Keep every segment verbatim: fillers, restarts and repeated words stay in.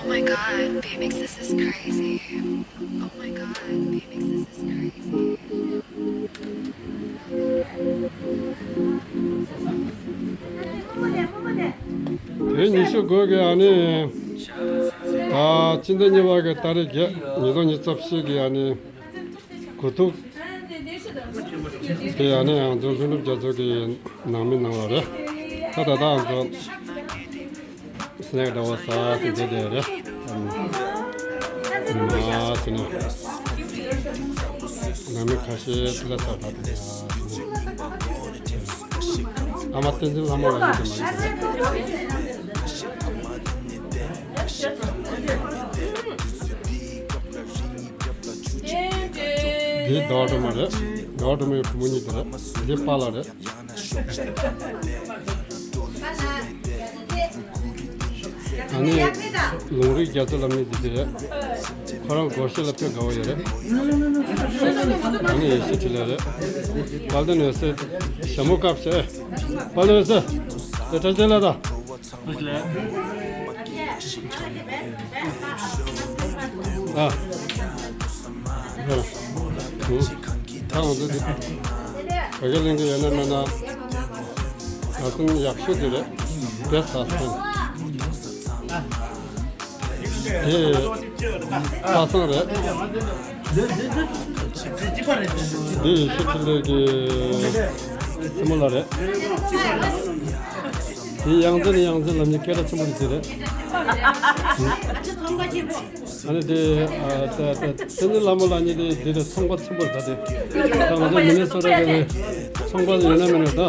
Oh my god, B-Mix, this is crazy. Oh my god, B-Mix, this is crazy. དེ་ཉི་ཤུ་དགུ་གི་ཨ་ནི། ད་སྤྱི་ཟླ་གཉིས་པ་གི་ཏ་རིག་བརྒྱད་ཉིས་སྟོང་ཉི་ཤུ་རྩ་བཞི་གི་ཨ་ནི། དགུ་ཐུག་དེ་ཡང་ནས་ང་ཚོ་ལྷུན་གྲུབ་རྒྱ་མཚོ་གི་ནང་མི་ནང་ལ་རེད། ད་ད་ད་ང་ཚོ་སི་ནེག་འདྲ་བོ་ཟ་ཟིན་བསྡད་བསྡད་རེད། མ་ཟིན་ན་ནང་མི་ཁ་ཤས་ཐུག་ལ་ཟ་ད་དེ་ཨ་མ་བསྟན་འཛིན་ལྷ་མོ་ལ་ཡོད་དེ་མ་ཡིན། འདི་ཟླ་བ་སྒྲོལ་མ་རེད། ཟླ་བ་སྒྲོལ་མའི་བུ་མོ་གཉིས་དེ་རེད། འདི་པཱ་ལགས་རེད། ཨ་ནི་ལུང་རིགས་རྒྱ་མཚོ་ལབ་མཁན་འདི་དེ་རེད། ཁོ་རང་སྒོར་གཞས་ལ་དཔེ་དགའ་བོ་ཡོད་རེད། ཨ་ནི་ཡེ་ཤེས་འཕྲིན་ལས་རེད། དཔལ་ལྡན་འོད་ཟེར། ཞྭ་མོ་བཀབ་བྱས། དཔལ་ལྡན་འོད་ཟེར། དེ་བཀྲ་ཤིས་བདེ་ལེགས་དང་། ཨ། ཨ། ཨ། ད་ང་ཚོ་འདི་བོད་སྐད་ལེན་གྱི་ཡོད་ན་མེད་ན། ད་དུང་ཡག་ཤོས་དེ་རེད། དེ་ས་སང་། དེ་ས་སང་རེད། འདི་ཡེ་ཤེས་འཕྲིན་ལས་ཀྱི་སྲིང་མོ་ལགས་རེད། དེ་གཡང་འཛིན་གཡང་འཛིན་ལབ་མཁན་སྐད་གྲགས་ཆེན་པོ་རེད་དེ་རེད། ཨ་ནི་དེ་ཨ་ད་ད་བསྟན་འཛིན་ལྷ་མོ་ལགས་གཉིས་དེ་དེ་རེད། ཚོང་པ་ཆེན་པོ་རེད་ད་དེ། ད་ང་ཚོ་མི་ནི་སོ་ཊ་གི་ཚོང་པ་ཡོད་ན་མེད་ན་ད།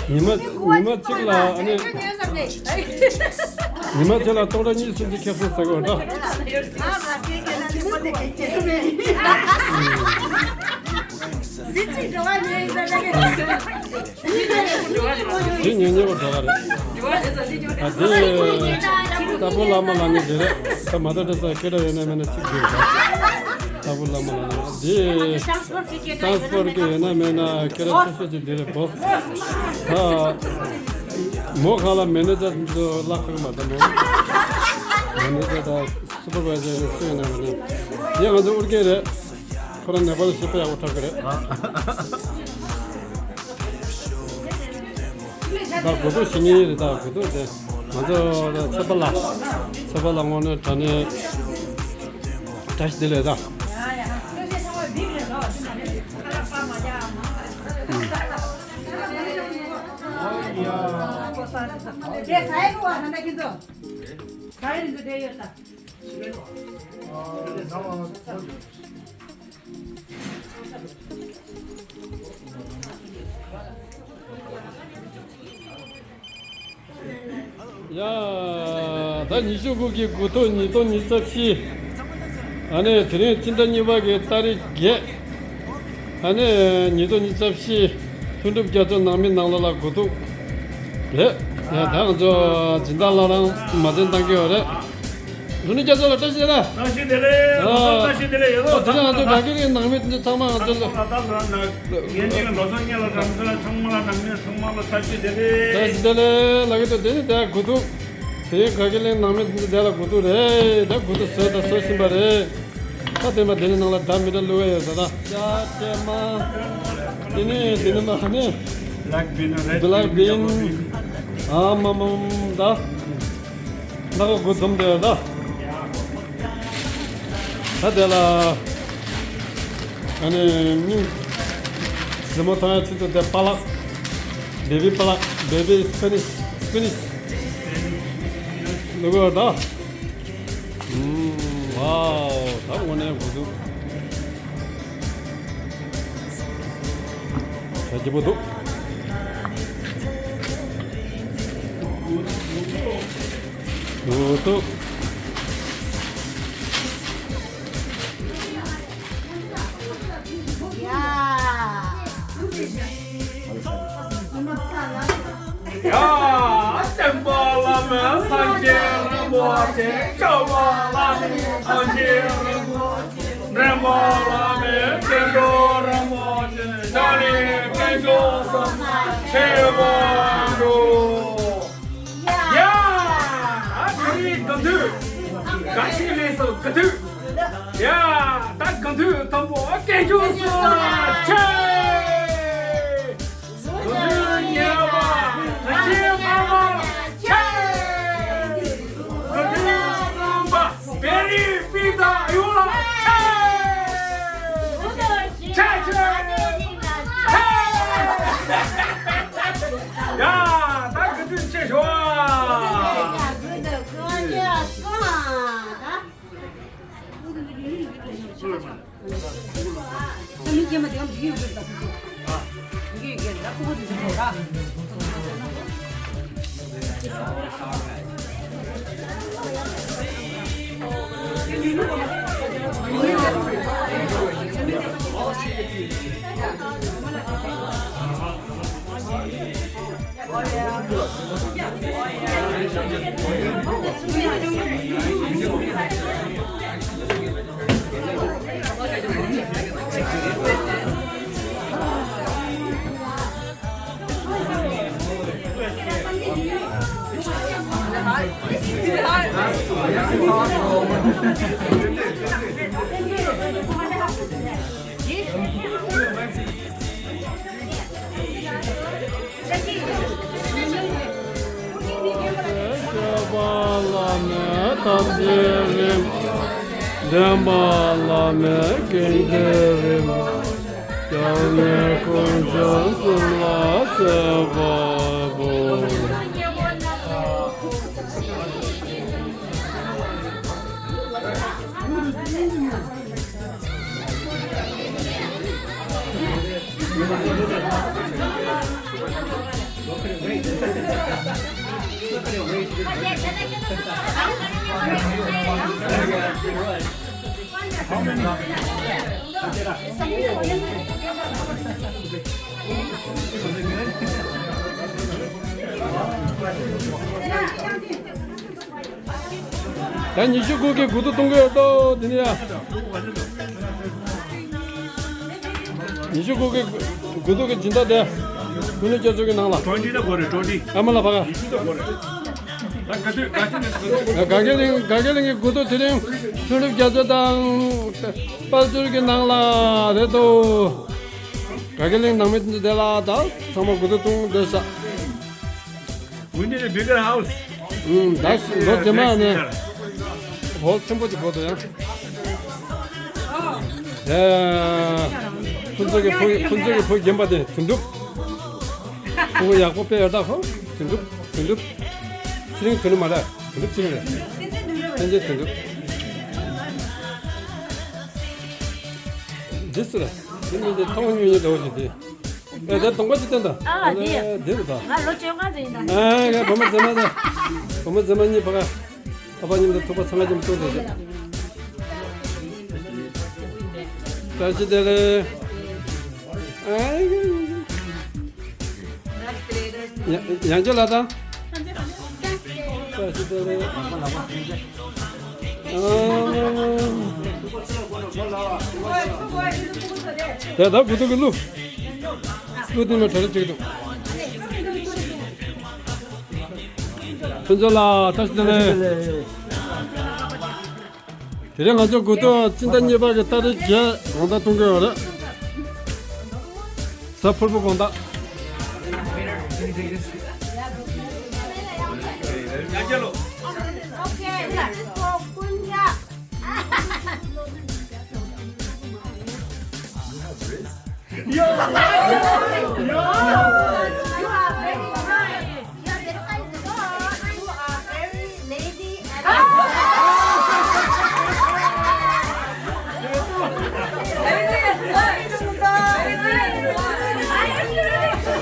ཉི་མ་ཉི་མ་གཅིག་ལ་ཨ་ནི། ཉི་མ་གཅིག་ལ་སྟོང་ཕྲག་གཉིས་གསུམ་གྱི་ཁེ་བཟང་ཟ་དགོས་འདྲ། དེ་ཉན་ཉན་པ་འགྲོ་བ་རེད། ཨ་དེ་ལྟ་བུ་བླ་མ་ལ་ནི་དེ་རེད། ད་མ་ད་དེ་ས་སྐད་གྲགས་ཡོད་ན་མེད་ན་གཅིག་དེ་རེད། ལྟ་བུ་བླ་མ་ལ་ནི་དེ། ཏཱན་སི་པོར་གི་ཡོད་ན་མེད་ན་སྐད་གྲགས་ཆེ་ཤོས་ཅིག་འདི་རེད་བོ། ད་མོ་གང་ལ་མེ་ནེ་ཇར་ཚོ་བརླག་ཁག་མ་ད་མོ། མེ་ནེ་ཇར་དང་སུ་པར་ཝའི་ཛར་ནི་སུ་ཡིན་ན་མེད་ན། ཡང་ང་ཚོ་ཨུར་རྒན་རེད། ཁོ་རང་ནེ་པ་ལ་ཞིབ་པ་ཡག་པོ་འཁྲབ་གི་རེད། ད་དགུ་ཐུག་ཞིག་ངེས་རེད། ད་དགུ་ཐུག་དེ་ང་ཚོ་ཚེ་པ་ལ་ཚེ་པ་ལ་དངོས་གནས་དྲང་གནས་བཀྲ་ཤིས་བདེ་ལེགས་ད། ཡ། ད་ཉི་ཤུ་དགུ་གི་དགུ་ཐུག་ཉིས་སྟོང་ཉི་ཤུ་རྩ་བཞི། ཨ་ནི་དེ་རིང་སྤྱི་ཟླ་གཉིས་པ་གི་ཏ་རིག་བརྒྱད། ཨ་ནི་ཉིས་སྟོང་ཉི་ཤུ་རྩ་བཞི། ལྷུན་གྲུབ་རྒྱ་མཚོ་ནང་མི་ནང་ལོགས་ལ་དགུ་ཐུག་རེད། ཡ་ད་ང་ཚོ་སྦྱིན་བདག་ལགས་རང་མ་འཛེམ་བཏང་གི་ཡོད་རེད། ལྷུན་གྲུབ་རྒྱ་མཚོ་ལ་བཀྲ་ཤིས་བདེ་ལེགས། བཀྲ་ཤིས་བདེ་ལེགས། ཡོད་ཨ། ད་དེ་རིང་ང་ཚོ་དགའ་སྐྱིད་ཀྱི་ནང་མི་ཚང་མ་ང་ཚོ་ལ། ངེད་གཉིས་ཀྱི་ལོ་ཚོགས་གཉིས་ལ་རང་ཚོ་ཚང་མ་ལ་ནང་མི་ཚང་མ་ལ་བཀྲ་ཤིས་བདེ་ལེགས། བཀྲ་ཤིས་བདེ་ལེགས་ལབ་ཀྱི་འདུག་དེ་ནི་དེ་དགུ་ཐུག་དེ་ག་གི་གླིང་ནང་མི་དེ་ལ་དགུ་ཐུག་རེད། ད་དགུ་ཐུག་བཟོས་དང་བཟོ་བཞིན་པ་རེད། ད་དེ་མ་དེ་ནི་ནང་ལ་ད་མི་འདྲ་བླུག་ཡ་ཡོད་ད་ད། ཅ་ཅེ་མ། དེ་ནི་དེ་ནི་མ་ནི། Black bean, red bean, black bean. ཨ་མ་མ་མ་ད། ད་ག་དགུ་འཛོམས་དེ་ད། ད་དེ་ལ། ཨ་ནི་མི། རི་མོ་མཐོང་ཡ་ཆེད་དུ་དེ་པ་ལག baby པ་ལག baby spinach spinach ལུག་ད། ཨུམ། ཝའོ། ད་དངོས་གནས་དགོས་འདུག་ད་སྐྱིད་པོ་འདུག་འོ་ཏོ། ཡ། སེམས་པ་ལ་མེ་སངས་རྒྱས་རིན་པོ་ཆེ། སྐྱོ་བ་ལ་མེ་སངས་རྒྱས་རིན་པོ་ཆེ། འདྲེན་པ་ལ་མེ་བསྟན་འགྲོ་རིན་པོ་ཆེ། ཞབས་ནི་དཀོན་མཆོག་གསུམ་ཆེ་བར་འགྲོ། ཡ། ད་གང་དུས་དང་པོ་སྐད་ཅོག་སོ་ཆེ། གང་དུས་ཉེ་བ་ད་ཆེ་མ་མ་ཆེ། གང་དུས་རྣམ་པ་བེ་རི་པི་ད་ཡོ་ལ་ཆེ། ཆེ་ཆེ་ཆེ། ཡ། ད་གང་དུས་ཆེ་ཤོ། ཁྱད་པར་བླ་མེད་ཐམས་ཅད་རིམ། འདྲེན་པ་བླ་མེད་ཀུན་གྱི་རིམ། སྐྱབས་གནས་དཀོན་མཆོག་གསུམ་ལ་སྩལ་པ་པོ། ད་ཉི་ཤུ་དགུ་གི་དགུ་ཐུག་གཏོང་གི་ཡོད་དོ། དེ་ནི་ཡ། ཉི་ཤུ་དགུ་གི་དགུ་ཐུག་གི་སྦྱིན་བདག་དེ། ཀུན་ལེགས་རྒྱ་མཚོ་གི་ནང་ལ། ཀྲོ་ཌི་ལ་གོ་རེ་ཀྲོ་ཌི། ཨ་མ་ལ་ཕ་ག། ཉི་ཤུ་ད་གོ་རེ། ད་ག་དུས་ག་ཅི་ནས་གོ་རེ། དགའ་དགའ་གླིང་དགའ་དགའ་གླིང་གི་དགུ་ཐུག་དེ་རིང་ཀུན་ལེགས་རྒྱ་མཚོ་དང་དཔལ་འབྱོར་གྱི་ནང་ལ་རེད་དོ། དགའ་དགའ་གླིང་ནང་མི་དེ་ལ་ད་ཚང་མ་དགུ་ཐུག་གཏོང་བསྡད་ས། We need a bigger house. ཨུམ། ད་ལོ་རྗེས་མ་ནས་ཧོལ་ཆེན་པོ་ཅིག་དགོས་འདུག་ཡང་། ཨེ། ཁོ་ཚོ་གི་བུ་ཁོ་ཚོ་གི་བུ་རྒན་པ་དེ་དོན་གྲུབ། ཕྲུ་གུ་ཡག་པོ་དཔེ་ཡོད་ད་ཧོ། དོན་གྲུབ། དོན་གྲུབ། ཚེ་རིང་དོན་གྲུབ་མ་རེད། དོན་གྲུབ་ཚེ་རིང་རེད། བསྟན་འཛིན་དོན་གྲུབ། འདི་སུ་རེད། འདི་མི་འདི་མཐོང་ཉུང་ཉུང་འདྲ་བོ་ཞིག་འདི། ཨེ། དེ་གདོང་པ་ཅི་སྟོན་དང་། ཨ། དེ། དེ་རེད་ད། ང་ལོ་བཅོ་ལྔ་ཙམ་ཡིན་ད། ཨ། ངའི་བུ་མོ་མཛེས་མ་དང་། བུ་མོ་མཛེས་མ་གཉིས་ཕ་ག། ཨ་ཕ་གཉིས་ལ་ཐུག་པ་ཚང་མ་ཅིག་མཐོང་དེ་རེད། བཀྲ་ཤིས་བདེ་ལེགས། ཨ། ཡ་ཡང་ཅི་ལ་དང་། བཀྲ་ཤིས་བདེ་ལེགས། ཨ། དེ་ད་དགུ་ཐུག་གི་གླུ། གླུ་དེ་ནས་གྲ་སྒྲིག་བྱེད་ཀྱི་འདུག། ཕུན་ཚོགས་ལགས་བཀྲ་ཤིས་བདེ་ལེགས། དེ་རིང་ང་ཚོ་དགུ་ཐུག་སྤྱི་ཟླ་གཉིས་པ་གི་ཏ་རིག་བརྒྱད་དགོང་དག་གཏོང་གི་ཡོད་རེད། གཟའ་ཕུར་བུ་དགོང་དག། Okay, this is for Punjab. You are very nice. You are very nice. You are very nice. You are very lazy and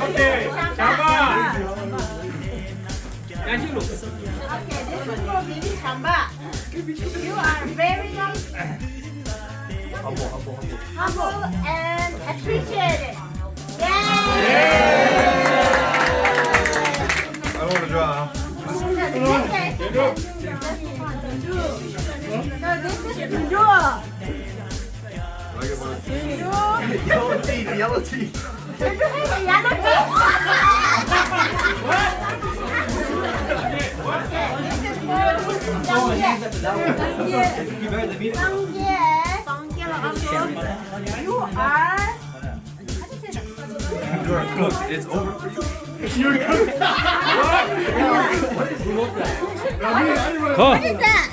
Okay, Chamba. Okay, this is for Bibi Chamba. You are very nice. Humble, humble, humble. Humble and appreciated. Yay! I don't want to draw. So this is Pinduo. Yellow teeth, yellow teeth. Pinduo has a yellow teeth. This is for Pinduo. You are. You're cooked. It's over for you. You're cooked. What? What is wrong with that? What is that?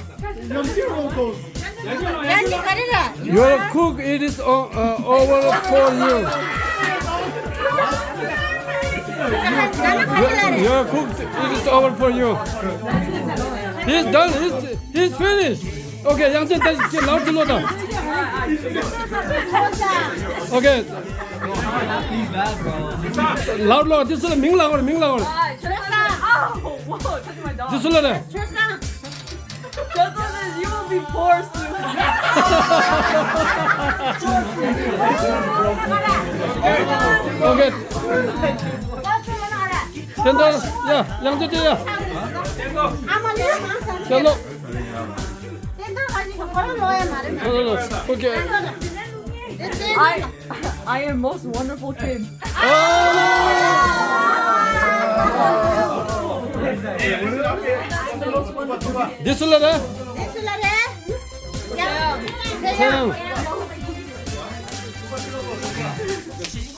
Your cook, it is o- uh, over for you. Your cook, it is over for you. He's done. He's, he's finished. Okay, ཡང་ཅིག་ད་ཅིག་ལའུཌ་ལོ་ད། Okay. ལའུཌ་ལོ། འདི་སུ་ལ་མིང་ལ་གོ་རེ། མིང་ལ་གོ་རེ། འདི་སུ་ལ་རེད། Gentlemen, you will be poor soon. Okay. ད་ལྟ་ཡ་ཡང་ཅིག་ཡ། ད་ལོ། Okay. I, I am most wonderful kid. འདི་སུ་ལ་རེད།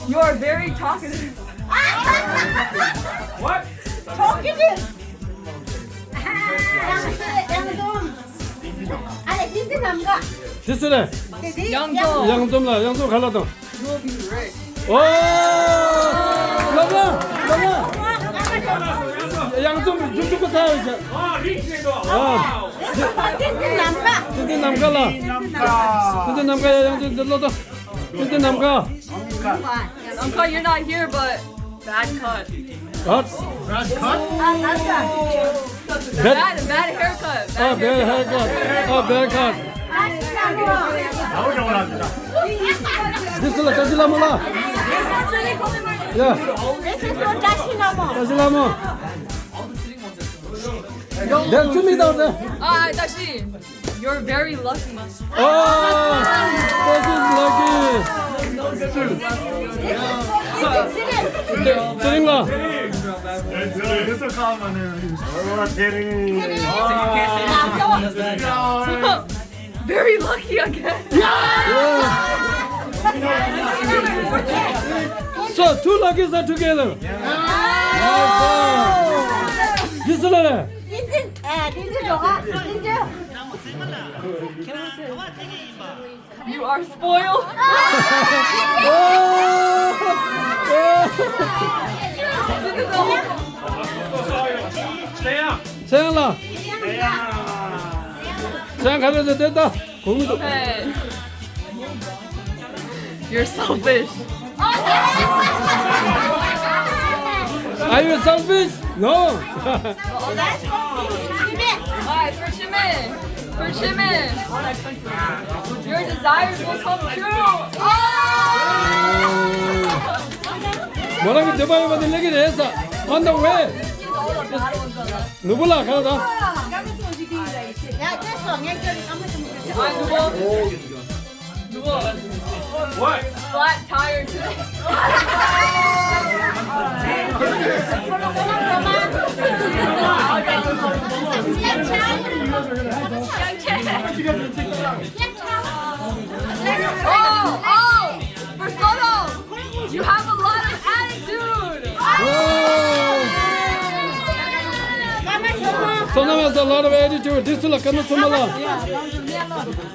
You are very talkative. What? Talkative. ཡང་འཛོམས། ཨ་ལེ། འདི་འདི་ནམ་མཁའ། འདི་སུ་རེད། འདི་འདི་ཡང་འཛོམས། ཡང་འཛོམས་ལ། ཡང་འཛོམས་ག་ལ་དང་། ཨོ། ལ་ལ་ལ་ལ། ཡང་འཛོམས་རྒྱུ་ཆུ་ཁོ་ཚ་ཡོད་ཅག་ཨ། རིགས་ཤེས་དོ། ཨ། འདི་འདི་ནམ་མཁའ། འདི་འདི་ནམ་མཁའ་ལ། འདི་འདི་ནམ་མཁའ་ཡ། ཡང་འཛོམས་འདི་ལོ་དང་། འདི་འདི་ནམ་མཁའ། Uncle, you're not here, but bad cut. What? Bad cut? Bad, bad haircut. Ah, bad haircut. Ah, bad cut. འདི་སུ་ལ། ཏ་ཤི་ལ་མོ་ལ། Yeah. This is for Tashi Lama. ཏ་ཤི་ལ་མོ། Then to me down there. Ah, Tashi. You're very lucky. Oh, this is lucky. ཚེ་རིང་ལ། Very lucky again. So, two luckies are together. འདི་སུ་ལ་རེད། You are spoiled. ཚེ་རིང་ལ། ཚེ་རིང་ག་རེ་ཟེར་དེ་ལྟ། གོང་མི་འདུག Hey. You're selfish. Are you selfish? No. Why? For Shime. For Shime. Your desires will come true. Oh! ང་རང་གི་འདོད་པ་ཡོད་པ་དེ་སླེབས་ཀྱི་རེད་ས། On the way. ནུ་བོ་ལ་ག་རེ་དང་། ཡ། ཁྱེད་སོང་ངས་ཁྱོད་ཀྱི་ཨ་མ་ཆུང་མ་ཁྱོད་ཀྱི། ཨ། ནུ་བོ། ནུ་བོ། What? Flat tire today. Oh, oh, Persona. You have a lot of attitude. Persona has a lot of attitude. འདི་སུ་ལ། ཀརྨ་ཚང་མ་ལ།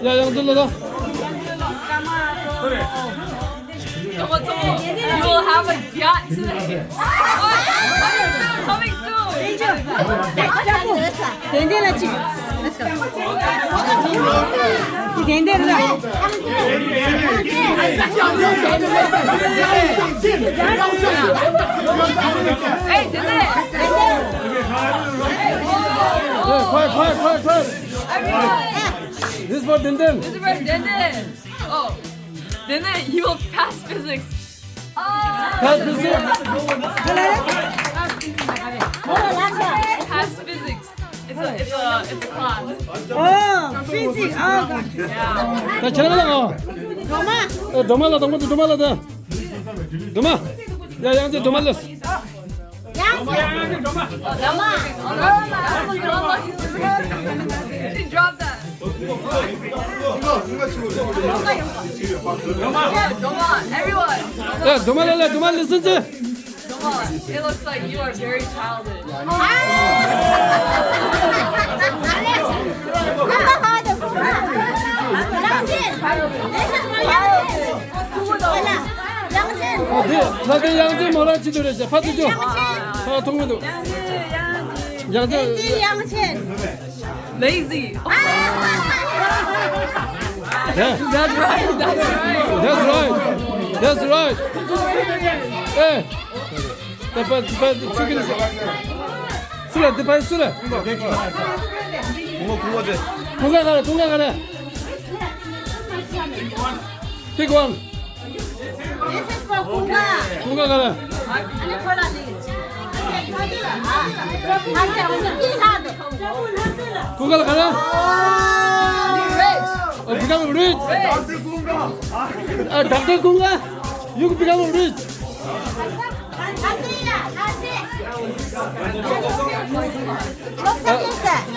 ཡ། ཡང་འཛུལ་ལ། You will have a yacht today. Coming soon, coming soon. ཏན་ཏན་ལ་གཅིག་ཏན་ཏན་ལ། Hey, ཏན་ཏན། Hey, quiet, quiet, quiet, quiet. Everyone. This is for ཏན་ཏན. This is for ཏན་ཏན. Oh. Then you will pass physics. Pass physics? Pass physics. It's a, it's a, it's a class. Oh, physics. Oh, gotcha. Yeah. ད་ཁྱེད་རང་ལ། སྒྲོལ་མ། ཨེ། སྒྲོལ་མ་ལ་དང་པོ་དེ། སྒྲོལ་མ་ལ་དང་། སྒྲོལ་མ། ཡ། ཡང་ཅིག་སྒྲོལ་མ་ལ། ཡང་ཅིག་སྒྲོལ་མ། སྒྲོལ་མ། She dropped that. Doma, everyone. 야, Doma, ལ་ལ་Doma, listen to. Doma, it looks like you are very childish. ལ་དེ་ཡང་ཅིན་མོ་རང་ཅི་འདུག་རེད་ཤག་ཕ་ཚུ་ཅུ། ཕ་ཐུང་མི་འདུག་ཡང་ཅིན། Lazy. Yeah. That's right. That's right. That's right. That's right. ཨེ། ད་པ་པ་ཚུགས་ཀྱི་རེད། སུ་ལ་འདི་པ་སུ་ལ། ཁོང་ཁོང་ཁོང་ག་ག་རེ། ཁོང་ག་ག་རེ། Pick one. This is for Kunga. Kunga ག་རེ། ཁུ་ག་ལ་ག་རེ། ཨ། Become rich. ཨ། Doctor Kunga, you become rich.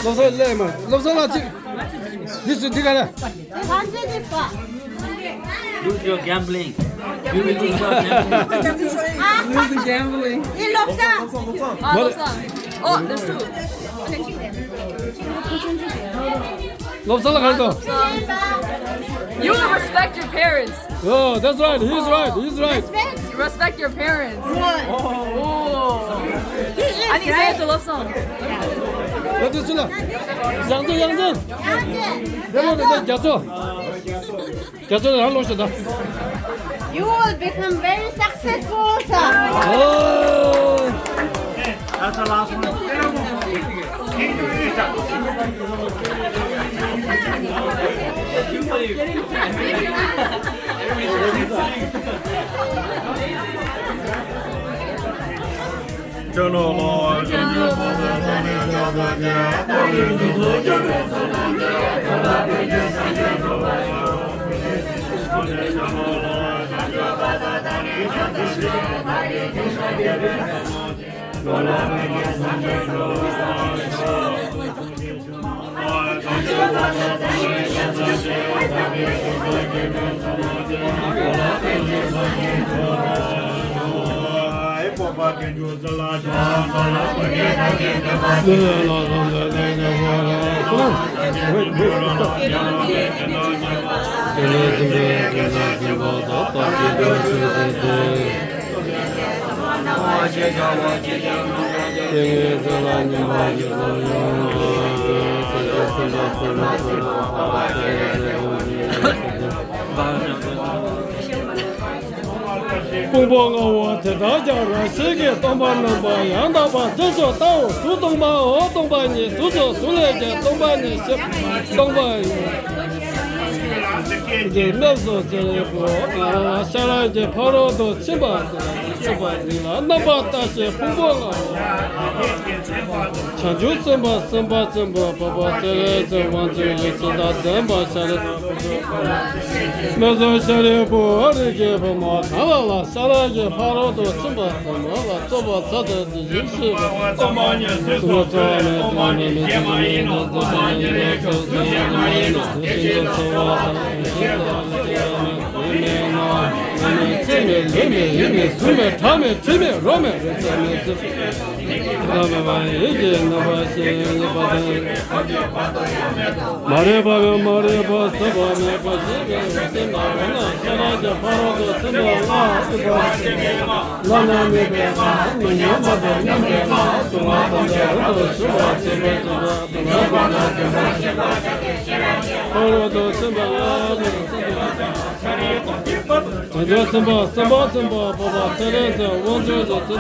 ལོ་གསར་ལས་མ་ལོ་གསར་ལ་ཅིག་འདི་སུ་འདི་ག་རེ། This hundred is for. Do your gambling. You will do your gambling. Ah, gambling. In Lobsang. Ah, Lobsang. Oh, that's true. ལོ་གསར་ལ་ག་རེ་དང་། You will respect your parents. Oh, that's right. He's right. He's right. Respect. Respect your parents. What? Oh. He is right. I need to say it's a love song. ལོ་དེ་སུ་ལ། ཡང་ཚོ་ཡང་ཚོ། ཡང་ཚོ། རྒྱ་ཚོ། རྒྱ་ཚོ་རང་ལོ་ཤོད་ད། You will become very successful, sir. Oh. That's the last one. ཕུང་པོ་ལྔ་བོ་དེ་དག་ཀྱང་རང་བཞིན་གྱིས་སྟོང་པར་སྣང་བ་ཡང་དག་པར་རྗེས་སུ་ལྟའོ། གཟུགས་སྟོང་པའོ། སྟོང་པ་ཉིད་གཟུགས་སོ། གཟུགས་ལས་ཀྱང་སྟོང་པ་ཉིད་ཤེས་སྟོང་པ་ཉིད། ཀྱི་སྨྲས་སོ། ཅེས་པོ་ཤ་ར་གྱི་ཕ་རོལ་ཏུ་ཕྱིན་པ་དེ་ལ་ཆུད་པ་ཉིད་ལ་རྣམ་པར་ལྟ་ཞིང་ཕུང་པོ་ལྔ་བོ། བྱང་ཆུབ་སེམས་དཔའ་སེམས་དཔའ་ཆེན་པོ་འཕགས་པ་སྤྱན་རས་གཟིགས་དབང་ཕྱུག་ཡེ་ཤེས་དང་ལྡན་པ་ཤཱ་ར་དྭ་ཏིའི་བུ། སྨྲས་སོ། ཤཱ་རིའི་བུ། རིགས་ཀྱི་བུ་མོ་གང་ལ་ལ་ཤ་ར་གྱི་ཕ་རོལ་ཏུ་ཕྱིན་པ་ཟབ་མོ་ལ་སྤྱོད་པ་མཛད་དེ་དེ་བཞིན་གཤེགས་པ་སྟོང་པ་ཉིད་གཟུགས་སོ། གཟུགས་སོ་ཉིད་སྟོང་པ་ཉིད་ཤེས་པ་མ་ཡིན་ནོ། གཟུགས་སོ་ཉིད་ནི་ཆོས་ཅན་མ་ཡིན་ནོ། དེ་བཞིན་དུ་ཚོར་བ་དང་། ཡིད་མེད་ནོ། ཡིད་མེད་ཚིག་མེད་ལུས་མེད་ཡིད་མེད་གཟུགས་མེད་སྒྲ་མེད་དྲི་མེད་རོ་མེད་རེག་བྱ་མེད་ཚུལ། ཐ་མལ་པ་ཡིད་ཀྱི་རྣམ་པར་ཤེས་པ་དང་། མ་རིག་པ་གིས་མ་རིག་པ་ཟད་པ་མེད་པ་ཞེས་པའི་སེམས་དང་། འོ་ན་ཤ་ར་གྱི་ཕ་རོལ་ཏུ་ཕྱིན་པ་ལྔ་སྟེ། བླ་ན་མེད་པའི་ལྔ། མི་མཉམ་པ་དང་མཉམ་པའི་ལྔ། སྡུག་བསྔལ་ཐམས་ཅད་རབ་ཏུ་ཞི་བར་བྱེད་པའི་ཕྱིར། ཕ་རོལ་ཏུ་ཕྱིན་པ་ལྔ་སྟེ། བྱང་ཆུབ་སེམས་དཔའ་སེམས་དཔའ་ཆེན་པོ། སེམས་དཔའ་ཆེན་པོ་འཕགས་པ་སྤྱན་རས་གཟིགས་དབང་ཕྱུག་གིས་ཚུལ་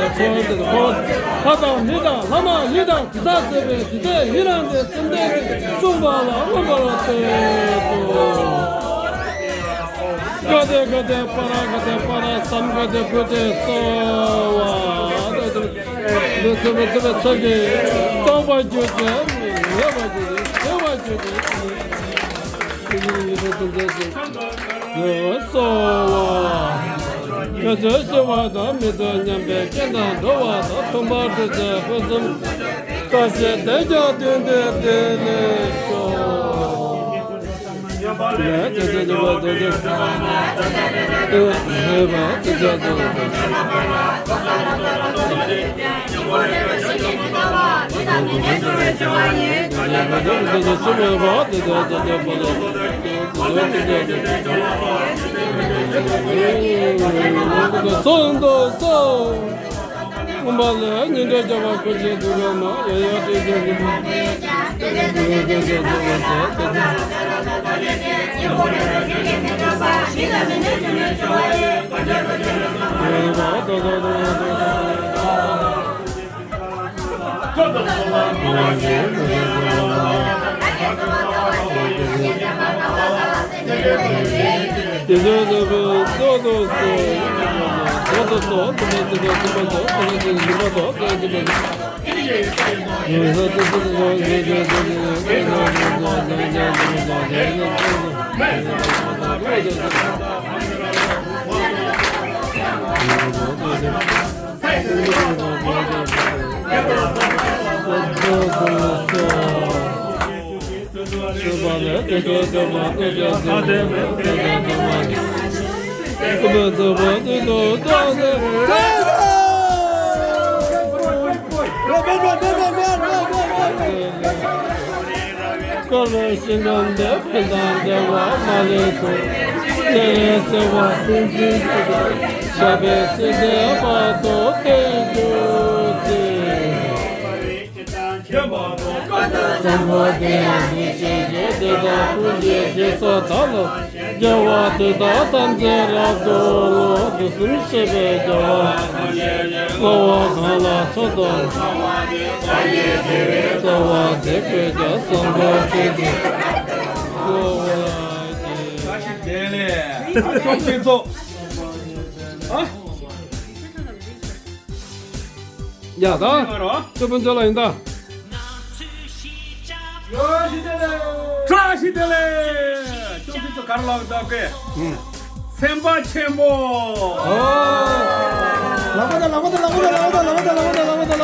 ཁྲིམས་བསྟན་ཏེ། འཁོར་འདིར་འཁོར་ལྷ་དང་མི་དང་ལྷ་མ་ཡིན་དང་དྲི་ཟར་བཅས་པའི་འཇིག་རྟེན་ཡི་རངས་ཏེ་སེམས་ལྡན་གྱིས་གསུངས་པ་ལ་མངོན་པར་བསྟོད་དོ། ག་ཏེ་ག་ཏེ་པཱ་ར་ག་ཏེ་པཱ་ར་སཾ་ག་ཏེ་བུ་ཏེ་སྭཱ་ཧཱ། འདི་ཚེ་བའི་ཚེ་བའི་ཚེ་གི་སྟོང་པར་གྱུར་ཏེ་མི་གནས་པར་གྱུར་ཏེ་ཞི་བར་གྱུར་ཏེ། གསོལ་བ། སྐྱབས་སུ་མཆི་བ་དང་། མི་འདོད་སྙམ་པའི་རྐྱེན་དང་འགྲོ་བ་དང་། མཐུན་པར་གྲོགས་བྱེད་ཕུན་སུམ་ཚོགས་ཤིང་། བདེ་ཞིང་ལྡན་པའི་སྡེ་སྣོད་ཤོག། སོ་འདོ་སོ། སྐུ་འབག་ལ་ཉིན་དྲོ་བྱ་བ་ཁུར་ཆེན་དུ་རོ་མ་ཡ་ཡ་ཏེ་ཏེ་ཏེ། བསྐལ་པའི་ཞིང་ཁམས་འདིར་ཕན་དང་བདེ་བ་མ་ལུས་སུ། སྤྱན་རས་གཟིགས་དབང་བསྟན་འཛིན་སྐུ། ཞབས་པད་སྲིད་མཐའི་བར་དུ་བརྟན་གྱུར་ཅིག། བསམ་པ་དེ་ཡང་ནི་ཤེས་བྱའི་བདེ་དང་ཀུན་གྱི་རྗེས་སུ་བདག་སློབ། དགེ་བ་འདི་དག་ཐམས་ཅད་རབ་ཏུ་བསྔོ། དུས་གསུམ་གཤེགས་པའི་རྒྱལ་བ། བསྔོ་བ་གང་ལ་མཆོག་ཏུ། རྩ་བ་འདི་ཀུན་ཀྱང་བསམ་པ་ཆེན་པོས། བསྔོ་བ་ཡི། བཀྲ་ཤིས་བདེ་ལེགས། ཨ། ཡ་ད། ང་རོ། ཅོ་པོན་ཅོ་ལ་ཡིན་ད། བཀྲ་ཤིས་བདེ་ལེགས། ཅོ་པོན་ཅོ་གར་ལོག་ད་པེ། ཨུམ། སེམས་དཔའ་ཆེན་པོ། ཨོ། ལག་པ་ད་ལག་པ་ད་ལག་པ་ད།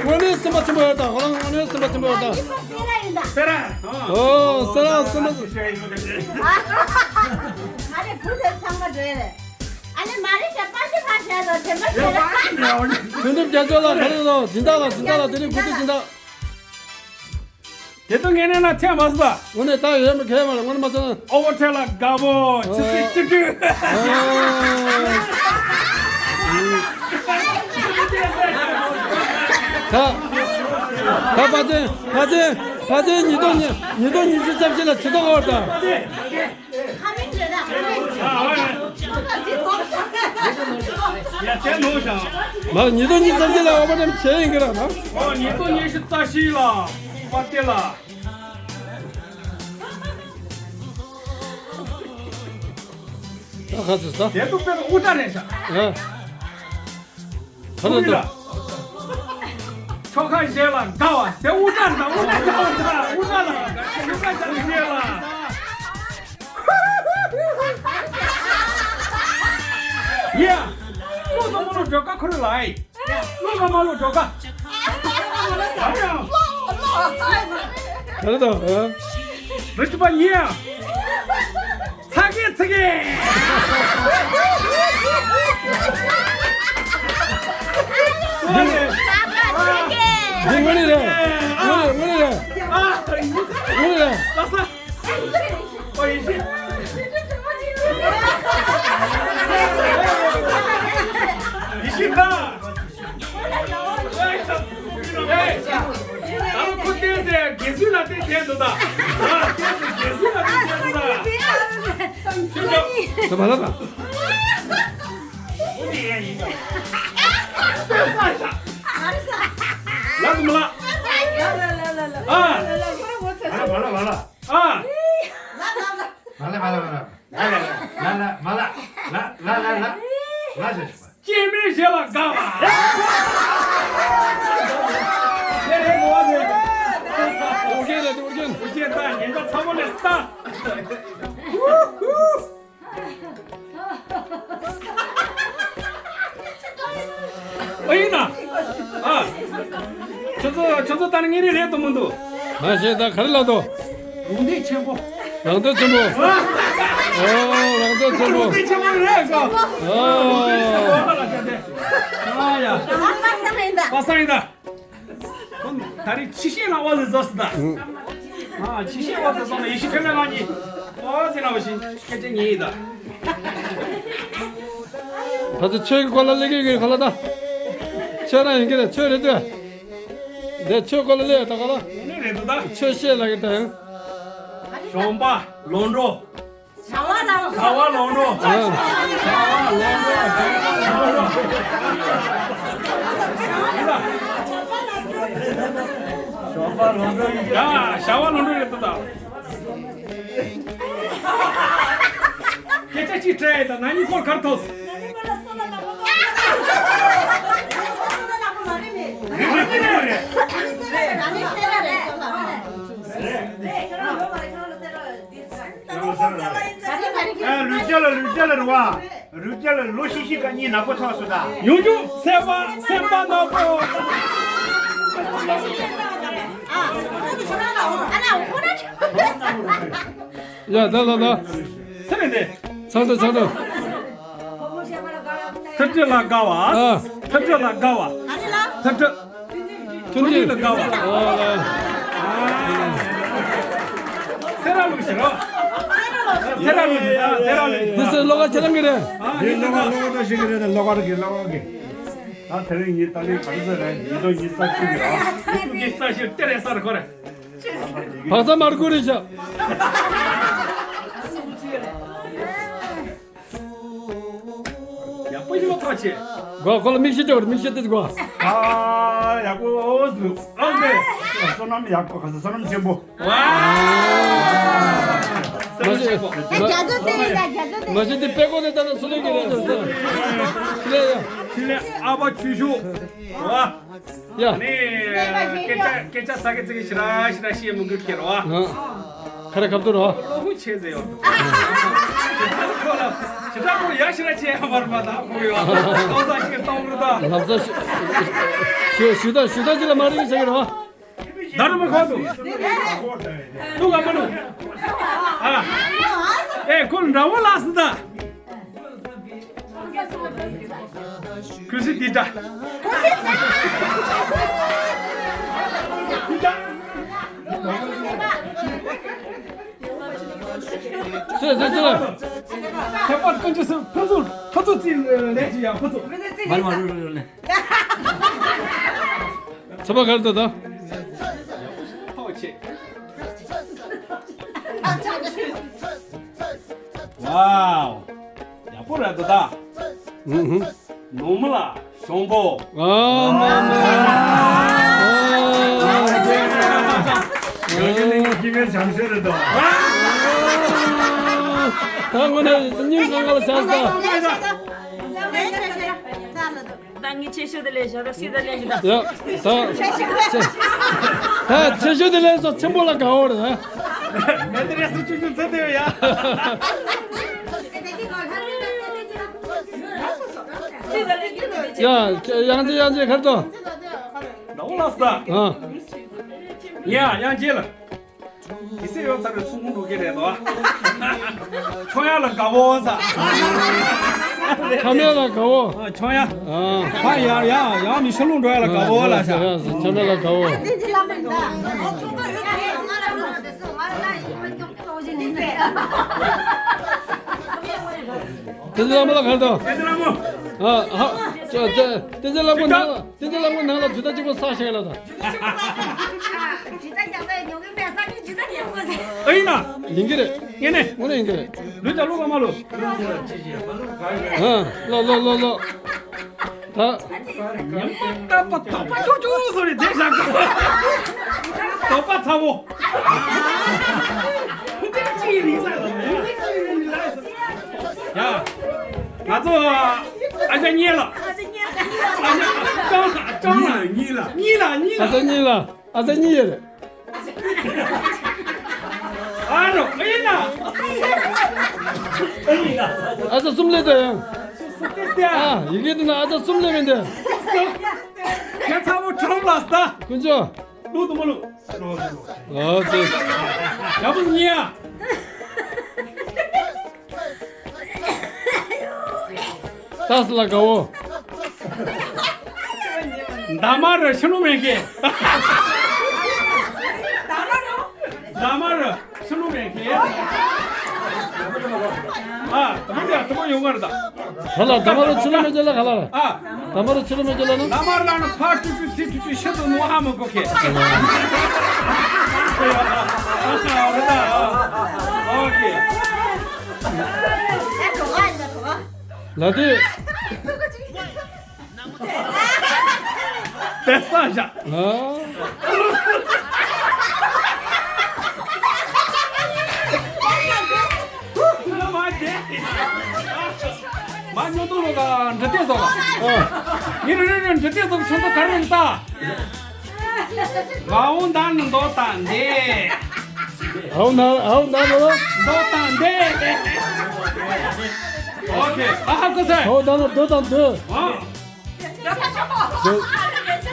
དངོས་གནས་སེམས་དཔའ་ཆེན་པོ་ཡོད་ད། ཧོ་ལང་དངོས་གནས་སེམས་དཔའ་ཆེན་པོ་ཡོད་ད། སེ་ར། ཨོ་སེ་ར་སེམས་དཔའ། ཨ་རེ་བུ་དེ་ཚང་མ་འགྲོ་ཡ་རེད། ཨ་ནི་མ་རེད་ཤག་པ་ཤི་ཕ་ཤ་དང་དེ་འདྲ་བྱས་ལ། དོན་གྲུབ་རྒྱལ་མཚན་ལགས་ག་རེ་རེད། སྦྱིན་བདག་ལགས། སྦྱིན་བདག་ལགས། དེ་རིང་གུས་བཏུད་སྦྱིན་བདག་དེ་ཚོ་ངས་ནས་ན་ཐེངས་མ་སོང་ད། དངོས་གནས་ད་ཡོད་མི་ཁས་མ་རེད། དངོས་གནས་མ་སོང་། ཨོ་བོ་ཁྲེ་ལ་དགའ་པོ་ཆི་སི་ཅི་ཀུ། ད་ད་ཕ་ཚན་ཕ་ཚན་ཕ་ཚན་ཉིས་སྟོང་ཉི་ཉིས་སྟོང་ཉི་ཤུ་རྩ་བཞི་ལ་ཇུས་གཏོགས་འོར་དང་། ཁ་མིང་རེད་ད། ཡ་དེ་ནོ་ཞང་། མ་ཉིས་སྟོང་ཉི་ཤུ་རྩ་བཞི་ལ་ཨོ་བ་ཊེམ་བྱས་ཡིན་གི་ར་ད། ཨོ་ཉིས་སྟོང་ཉི་ཤུ་རྩ་བཞི་ལ་པ་ཏེ་ལ། ད་ཁ་ཚུད་ས། དེ་ཏུ་པེ་ཏ་ཨུ་ཏ་རེད་ཤག། ཨ། ཁ་ཚུད་ས། ཆོ་ག་བཞེས་ལ་དགའ་བ་དེ་ཨུ་ཏ་རེད་ད། ཨུ་ཏ་དགའ་བ་ད། ཨུ་ཏ་ལ་ཆོ་ག་བཞེས་ལ། ཡ། ལོ་ཚང་མ་ལོ་འགྲོ་ཀ་ཁོ་རེ་ལ་ཨེ། ལོ་ཚང་མ་ལོ་འགྲོ་ཀ། ག་རེ་དང་། རི་ཅི་པ་ཡིན་ཡ། ཚ་གེ་ཚ་གེ། འདི་དངོས་གནས་རེད། དངོས་གནས་དངོས་གནས་རེད། དངོས་གནས་རེད། ཨ། དངོས་གནས་རེད། ལགས་སོ། ཨོ་ཡེ་ཤེས། ཡེ་ཤེས་ད། ཨེ། ད་ཁོ་བལྟས་ཚེ་དགེ་ཚུལ་ལ་བལྟས་བསྡད་འདུག་ད། ཨ། བལྟས་ཚེ་དགེ་ཚུལ་ལ་བལྟས་བསྡད་འདུག་ད། ཁྱོད་ཚོ། ད་མ་ལ་ད། ལ་དུ་མ་ལ། ཨ། མ་ལ་མ་ལ་མ་ལ། ཨ། མ་ལ་མ་ལ་མ་ལ། ལ་ལ་ལ་ལ་ལ་ལ་ལ་ལ་ལ་ལ་ལ། སྐྱེ་དམན་ཞེ་ལ་དགའ་བ། ཨོ་རྒྱན་ལ་ཨོ་རྒྱན། ཨོ་རྒྱན་ད་ཉན་པ་ཚ་མོ་ལས་ལྟ། ཨ་ཡིན་ན། ཨ། ཁྱོད་ཚོ་ཁྱོད་ཚོ་ད་ནི་ངེད་རེ་རེད་དུ་མི་འདུག་མ་ཤེས་ད་ག་རེ་ལ་དོ། ལུང་བསྟན་ཆེན་པོ། རང་བསྟོད་ཆེན་པོ། ཨོ། རང་བསྟོད་ཆེན་པོ། རང་བསྟོད་ཆེན་པོ་རེད་ཤག་ཨོ། ཨ་ཡ། པ་སངས་ཡིན་ད། པ་སངས་ཡིན་ད། ད་རེས་ཆི་ཤེས་ལ་བ་ཟེར་ཟོ་སི་ད། ཨ་ཆི་ཤེས་བ་ཟེར་ཟོ་ན་ཡེ་ཤེས་ཁྲོས་མའི་ངག་གཉིས། ཨོ་ཟེར་ན་བ་ཤིང་སྐད་ཆ་ཉིད་ཡིན་ད། ད་ཚོ་ཆོས་ཀྱི་སྐོར་ལ་ལས་ཀྱི་གི་ག་ལ་ད། ཆོས་རང་ཡིན་གྱི་རེད། ཆོས་རེད་དོ། འདི་ཆོས་སྐོར་ལ་ལས་ད་ག་ལ། ནི་རེད་དོ་ད། ཆོས་བཤད་ལ་གི་ད་ཡང་། གཞོང་པ་ལོངས་འགྲོ། བྱ་བ་ལོངས་འགྲོ། བྱ་བ་ལོངས་འགྲོ། བྱ་བ་ལོངས་འགྲོ། བྱ་བ་ལོངས་འགྲོ། གཞོང་པ་ལོངས་འགྲོ་ཡིན། ཡ། བྱ་བ་ལོངས་འགྲོ་ཡོད་དོ་ད། སྐད་ཆ་གཅིག་དྲན་ཡོད་ད། ན་ནིང་སྐོར་གར་ཐོག་ལུས་རྒྱ་ལ་ལུས་རྒྱ་ལ་རུ་བ། རུས་རྒྱ་ལ་ལོ་ཤི་ཤི་ཀ་གཉིས་ནག་པོ་ཐོག་སུ་ད། ཡོང་རྒྱུ་སེམས་པ་སེམས་པ་ནག་པོ། ཡ་ད་ད་ད། ཚར་ད་ཚར་ད། ཐབས་ཇུས་ལ་དགའ་བ། ཨ། ཐབས་ཇུས་ལ་དགའ་བ། ཐབས་ཇུས། ཐུན་ཏྲི་ལ་དགའ་བ། ཨ། སེ་ར་ལུག་ཞིག་རོ། སེ་ར་ལུག་ཞིག་ཨ། སེ་ར་ལུག་ཞིག་འདི་སེ་ལོ་ག་ཁྱེད་རང་གི་རེད། འདི་ལོ་ག་ལོ་ག་ད་ཞིག་གི་རེད། ད་ལོ་ག་རེད་གི་ལོ་ག་གི། ད་དེ་རིང་ཉིན་ཏ་ལི་ག་རེ་ཟེར་རེད། ཉིན་ཐོ་ཉིན་ས་ཆུ་གི་ར། ཉིན་ས་ཆུ་སྟེར་ཡ་ས་རེད་ཁོ་རེད། བག་ཚ་མར་ཁུ་རེད་ཤག་ཡག་པོ་ཡིན་པ་ཐག་ཆད། གོ་ཁོ་ལ་མིག་ཤེལ་སྤྲད་དགོས་རེད། མིག་ཤེལ་སྤྲད་དགོས། ཨ་ཡག་པོ་འོ་ཟུག་ཨ་ལེ། བསོད་ནམས་ཡག་པོ་ག་ས་བསོད་ནམས་ཆེན་པོ། ཝ། མ་གཞི་མ་རྒྱ་མཚོ་དེ་ཡིན་ད་རྒྱ་མཚོ་དེ། མ་གཞི་དེ་པད་ཀོ་དེ་ལྟ་ན་སུ་ལེན་གི་རེད། ལེ་ཡ། ཆི་ལེ་ཨ་ཕ་ཆུ་ཤུ། ཝ། ཡ། ནི་སྐད་ཆ་སྐད་ཆ་ཚ་གི་ཚ་གི་ཞི་ར་ཞི་ར་ཤི་ཡ་མུ་གུ་ཁྱེར་བ། ཁ་ར་ཁབ་ཏུ་རོ། ལོ་ཧུ་ཆེ་ཟེ་ཡོ། ཞི་ར་ཁོ་ལ་ཞི་ར་ཁོ་ཡ་ཞི་ར་ཆེ་ཡ་མར་མ་ད་ཁོ་ཡོ། ཏོ་ས་ཞི་ཏོ་རུ་ད། ལབ་ས་ཞི་ཞི་ད་ཞི་ད་ཅི་ལ་མ་རིག་ཟེ་གི་རོ། ད་རུ་མ་ཁོ་ཏུ། ཏུ་ག་མ་ནུ། ཨ། ཨེ་ཁོ་འདྲ་བོ་ལ་སི་ད། ཁུ་སི་དི་ཏྲ། ཚེ་ཚེ་ཚེ། ཚེ་པ་ཀུན་ཅི་སུ་ཕུ་ཚུ་ཕུ་ཚུ་ཙི་ལེ་ཅི་ཡ་ཕུ་ཚུ། མ་མ་རུ་རུ་རུ་ལེ། ཚེ་པ་གར་ད་ད། ཐོག་ཆེ། ཝའོ། ཡག་པོ་རེད་ད་ད། ཨུ་ཧུ། ནོར་མོ་ལ་ཞོང་པོ། ཨ་མ་མ། ཡང་ཁྱི་ངན་བྱམས་ཤོས་རེད་དོ། ད་ངོ་ནས་སྙིང་གང་ག་ལ་བྱམས་ས། ད་ངས་ཆེ་ཤོས་དེ་ལས་བཞག་ད་སྲིད་ད་ལས་ཀྱི་ད། ཡ། ད་ཆེ་ཤོས། ད་ཆེ་ཤོས་དེ་ལས་སོ་ཆེན་པོ་ལ་དགའ་བོ་རེད། ངས་དེ་རེས་སུ་ཆུང་ཆུང་ཚེ་དེ་ཡོད་ཡ། ཡ། ཡང་ཅི་ཡང་ཅི་ཁར་དོ། ནའོ་ལ་ས། ཨ། ཡ་ཡང་ཅི་ལ། དེ་སྲིད་ཡོད་ཚར་བའི་ཚོང་ཁུངས་འགྲོ་གི་རེད་དོ། ཆོ་ཡ་ལ་དགའ་བོ་ས། ཁ་མེད་ལ་དགའ་བོ། ཆོ་ཡ། ཨ། ཡ་ཡ་ཡ་མི་ཤ་ལུང་འགྲོ་ཡ་ལ་དགའ་བོ་ལ་ས། ཁ་མེད་ལ་དགའ་བོ། དེ་ཚེ་ལ་མོ་ལ་གར་དང་། དེ་ཚེ་ལ་མོ། ཨ་ཧ། དེ་ཚེ་ལ་མོ་ནང་ལ། དེ་ཚེ་ལ་མོ་ནང་ལ་ཇུ་ད་གཅིག་པོ་ས་ཞིག་ལ་དང་། ཨ་ཡིན་ན། ཡིན་གྱི་རེད། ངས་ནས། ངོ་ནས་ཡིན་གྱི་རེད། ལུས་ཀྱང་ལུག་ག་མ་ལུག་ཨ། ལོ་ལོ་ལོ་ལོ། ད། ཉི་མ་ད་པ་དོག་པ་ཅོག་ཅོག་སོ་རེ་བསྡད་བཞག་གི། དོག་པ་ཚ་བོ། ཡ། ང་ཚོ་ཨ་ཅག་གཉིས་ལ། ཨ་ཅག་ལྕམ་ལ་ལྕམ་ལ། གཉིས་ལ། གཉིས་ལ། གཉིས་ལ། ཨ་ཅག་གཉིས་ཡོད་རེད། ཨ་རོ། ཨེ་ན། ཨ་ཅག་གསུམ་ལས་ད་ཡང་། ཨ། ཡི་གེ་འདི་ན་ཨ་ཅག་གསུམ་ལས་མིན་ཏེ། ཁྱེད་ཚ་བོ་ཁྲོམ་ལ་ལྟ། དཀོན་མཆོག་ལུག་དུ་མ་ལུག་ཨ་ཙི། ཡག་པོ་ཉེ་ཡ། ཏཱས་ལ་དགའ་བོ། འདབ་མ་རུ་ཕྱི་ལོགས་མེད་མཁན། འདབ་མ་རུ་ཕྱི་ལོགས་མེད་མཁན། ཨ། ད་མ་དེ་ཨ་ད་མ་ཡོང་གར་ད། ཧ་ལ་འདབ་མ་རུ་ཕྱི་ལོགས་མེད་ཀྱི་ལ་ཧ་ལ། ཨ། འདབ་མ་རུ་ཕྱི་ལོགས་མེད་ཀྱི་ལ་ན། འདབ་མ་རུ་ལ་ནི་ཕར་ཏུ་ཏུ་ཚི་ཏུ་ཏུ་ཤི་ཏུ་ནོ་ཧ་མ་གོ་ཁེ། ཨོ་ཁེ། ལ་དེ། དེ་ས་བཞག་ཨ། མ་ཉོ་དུ་ལོ་ག་འདྲི་དེ་ཟོ། ཨ། ཡིན་རེ་རེ་འདྲི་དེ་ཟོ་ཆུང་དུ་གར་རེ་ལྟ། ཨའོ་ད་ནི་མདོ་དང་འདི། ཨའོ་ན་ཨའོ་ན་ནི། མདོ་དང་འདི། ཨོ་ཁེ། ཨ་ཧ་ཀོ་སེ། ཨའོ་ད་ནི་མདོ་དང་འདི། ཨ།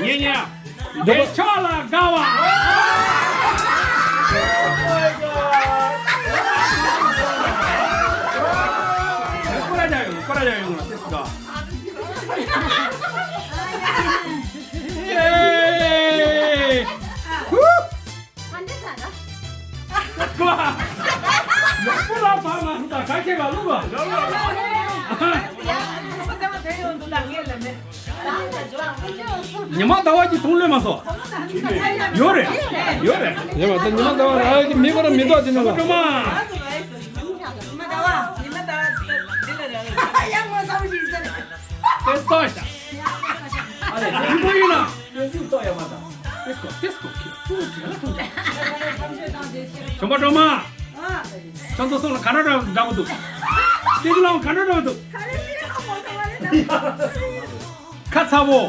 ཉེ་ཉེ། འདི་ཕྱོགས་ལ་དགའ་བ། ཀོ་ར་རྒྱག་ཡོང་། ཀོ་ར་རྒྱག་ཡོང་། ཨེ། ཧུ། ཡག་པོ་ལ་བ་ང་ད་ག་ཁྱེད་ལ་ལུག་ལ། ཉི་མ་ཟླ་བ་གྱི་མཐོང་ལོས་མ་སོ། ཡོད་རེད། ཡོད་རེད། ཡོད་མ་ད་ཉི་མ་ཟླ་བ་ར་གི་མི་བར་མི་འདོག་དེ་ནང་ལ། སྒྲོལ་མ། དེ་སོ་ཤ། ཨ་ལས་ཉི་མ་ཡིན་ན། ཏེས་ཀོ་ཏེས་ཀོ་ཁྱེད་ཚོ་དྲན་ལ་ཐུག་ཅག་ཆོམ་པ་སྒྲོལ་མ། ཁྱོད་ཚོ་སོང་ལ་ག་འདྲ་འདྲ་འདྲ་པོ་འདུག་ཏེ་ཅི་ལའང་ག་འདྲ་འདྲ་པོ་འདུག་ཁ་ཚ་བོ།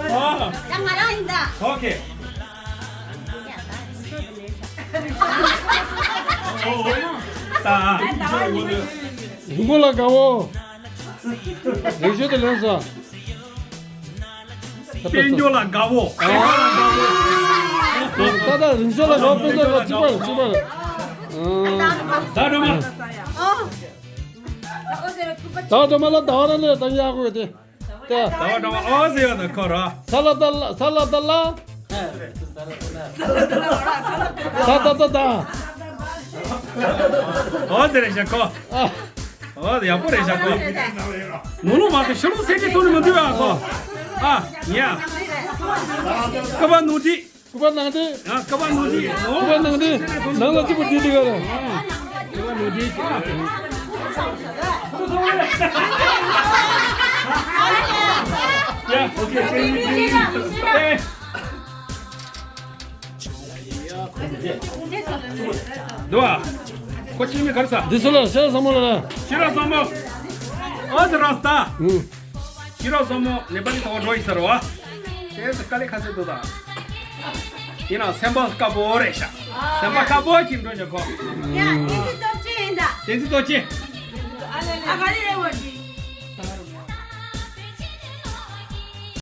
ཨ། ཡ་ང་རང་ཡིན་ད། ཨོ་ཁེ། ད། རི་མགོ་ལ་དགའ་བོ། རིག་ཤོད་དུ་ལེན་སོང་། དཔལ་འབྱོར་ལ་དགའ་བོ། ད་ད་རིག་ཤོད་ལ་དགའ་བོ། དཔལ་འབྱོར་ལ་གཅིག་པ་གཅིག་པ། ད་སྒྲོལ་མ། ད་སྒྲོལ་མ་ལ་ད་བ་ར་ལས་ད་ཡག་གོ་དེ། ད། ད་བ་སྒྲོལ་མ་ཨོ་ཟེར་ཡོད་ན་ཁོ་ར། ས་ལ་ད་ལ་ས་ལ་ད་ལ། ད་ད་ད་ད། ཨོ་དེ་རེད་ཤག་ཁོ། ཨ། ཨོ་དེ་ཡག་པོ་རེད་ཤག་ཁོ། ནོར་ལུག་མ་དེ་ཤི་ལུག་སེ་ཏི་ཐོག་ནས་མ་འདུག་ཨ་ཁོ། ཨ། ཡ། ཀ་པ་ནུ་ཏི། ཀ་པ་ནང་ཏི། ཨ། ཀ་པ་ནུ་ཏི། ཀ་པ་ནང་ཏི། ནང་ལ་གཅིག་པུ་ཏི་ཏི་ག་ར། ཀ་པ་ནུ་ཏི། ཡ། ཨོ་ཁེ། ཨེ། འདུག་ཨ། ཁོ་ཅི་མི་གར་ས། འདི་ཚོ་ལ་ཤེས་བཟང་མོ་ལ། ཤེས་བཟང་མོ། ཨ་ཙི་ར་སྟ། ཨུ། ཤེས་བཟང་མོ་ནེ་པ་ལི་ཐོག་འགྲོ་ཡི་ས་རེད་བ། དེ་ཚོ་དཀའ་ལས་ཁ་ཤས་འདུག་ད། ཡིན་ནའང་སེམས་པ་དཀར་པོ་རེད་ཤག་སེམས་པ་དཀར་པོ་ཅིག་འགྲོ་ཤག་ཁོ། ཡ། བསྟན་འཛིན་སྟོབས་ཆེན་ཡིན་ད། བསྟན་འཛིན་སྟོབས་ཆེན། ཨ་ག་རེ་རེད་བ་འདི།